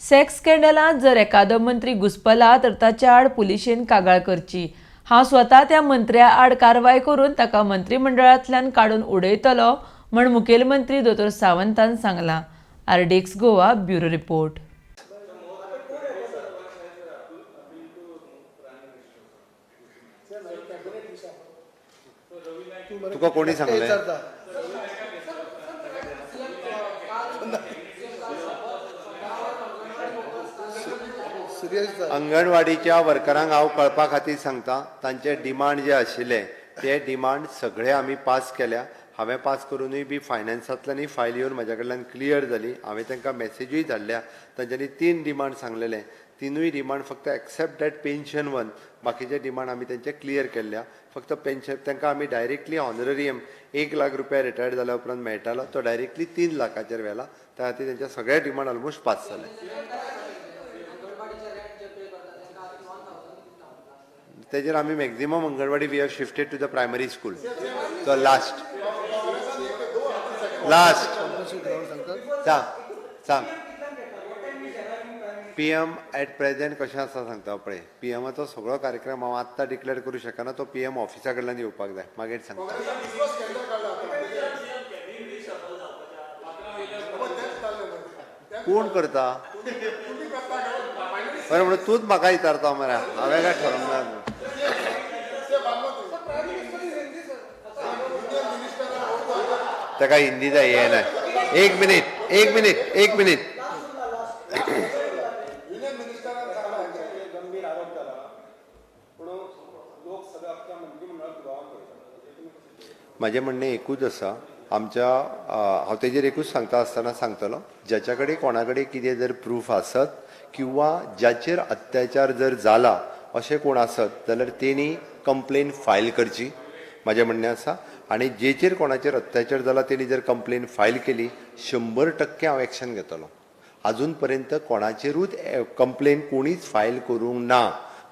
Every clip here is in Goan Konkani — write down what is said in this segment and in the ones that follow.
सेक्स स्कँडलांत जर एखादो मंत्री घुस्पला तर ताच्या आड पुलिशेन कागाळ करची. हांव स्वता त्या मंत्र्या आड कारवाय करून ताका मंत्रिमंडळांतल्यान काडून उडयतलो म्हण मुखेलमंत्री दोतोर सावंतान सांगलां. RDX Goa, bureau report. तुका कोणी सांगलें? विचारता. सिरियस. अंगणवाडीच्या वर्करांक हांव कळपा खातीर सांगता, तांचे डिमांड जे आशिल्ले ते डिमांड सगळे आमी पास केल्या. हांवें पास करुनूय बी फायनान्सांतल्यानूय फायल येवन म्हाज्या कडल्यान क्लियर जाली. हांवें तांकां मॅसेजूय धाडल्या. तांच्यांनी तीन डिमांड सांगलेले, तिनूय डिमांड फक्त एक्सेप्ट that pension one, बाकीचे डिमांड आमी तेंचे क्लियर केल्ल्या. फक्त पेन्शन तांकां आमी डायरेक्टली ऑनररियम 1 लाख रुपया रिटायर्ड जाल्या उपरांत मेळटालो तो डायरेक्टली 3 लाखाचेर व्हेला. त्या खातीर तेंचे सगळे डिमांड ऑलमोस्ट पास जाले. तेजेर आमी maximum anganwadi we have shifted to the primary school. So last last. सांगतात. सांग सांग. पीएम एट प्रेझेंट कशें आसा सांगता पळय. पीएमाचो सगळो कार्यक्रम हांव आत्तां डिक्लेअर करूं शकना. तो पीएम ऑफिसा कडल्यान येवपाक जाय, मागीर सांगता. कोण करता? बरें, म्हणून तूंच म्हाका विचारता मरे, हांवें काय ठरोवंक ना. ताका हिंदी जाय हे ना. एक मिनिट, एक मिनिट, एक मिनिट. युनियन मिनिस्टरान सांगला, हांचेर गंभीर आरोप जाला, पूण लोक सगळे अख्ख्या मंत्रीमंडळाक दुबावान पळयतात. म्हाजें म्हणणें एकूच आसा. आमच्या हांव तेजेर एकूच सांगता आसतना सांगतलो, ज्याच्या कडेन कोणा कडेन कितें जर प्रूफ आसत किंवा ज्याचेर अत्याचार जर जाला अशें कोण आसत जाल्यार तेणी कंप्लेन फायल करची, म्हाजें म्हणणें आसा. आनी जेचेर कोणाचेर अत्याचार जाला तेणी जर कंप्लेन फायल केली, 100% हांव एक्शन घेतलो. अजून पर्यंत कोणाचेरूच कंप्लेन कोणीच फायल करूंक ना.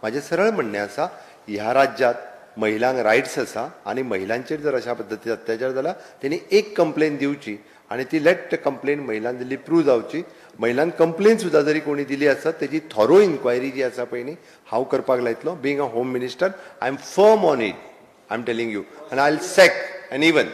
म्हाजें सरळ म्हणणें आसा, ह्या राज्यांत महिलांक रायट्स आसा आनी महिलांचेर जर अशा पद्दतीन अत्याचार जाला तेणी एक कंप्लेन दिवची आनी ती लेट कंप्लेन महिलान दिल्ली प्रूव जावची. महिलान कंप्लेन सुद्दां जरी कोणी दिली आसत, तेजी थोरो इन्क्वायरी जी आसा पळय न्ही, हांव करपाक लायतलो. Being a home minister, I am firm on it, I am telling you, आनी I sack and even.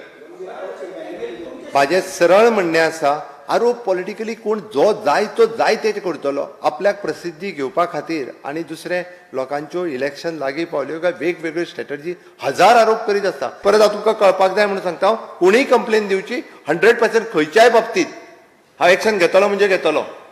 म्हाजें सरळ म्हणणें आसा, आरोप पॉलिटिकली कोण जो जाय तो जाय ते करतलो आपल्याक प्रसिद्धी घेवपा खातीर आनी दुसरें लोकांच्यो इलेक्शन लागीं पावल्यो काय वेगवेगळ्यो स्ट्रॅटर्जी, हजार आरोप करीत आसता. परत हांव तुमकां कळपाक जाय म्हणून सांगता हांव, कोणीय कंप्लेन दिवची, 100% खंयच्याय बाबतींत हांव एक्शन घेतलो म्हणजे घेतलो.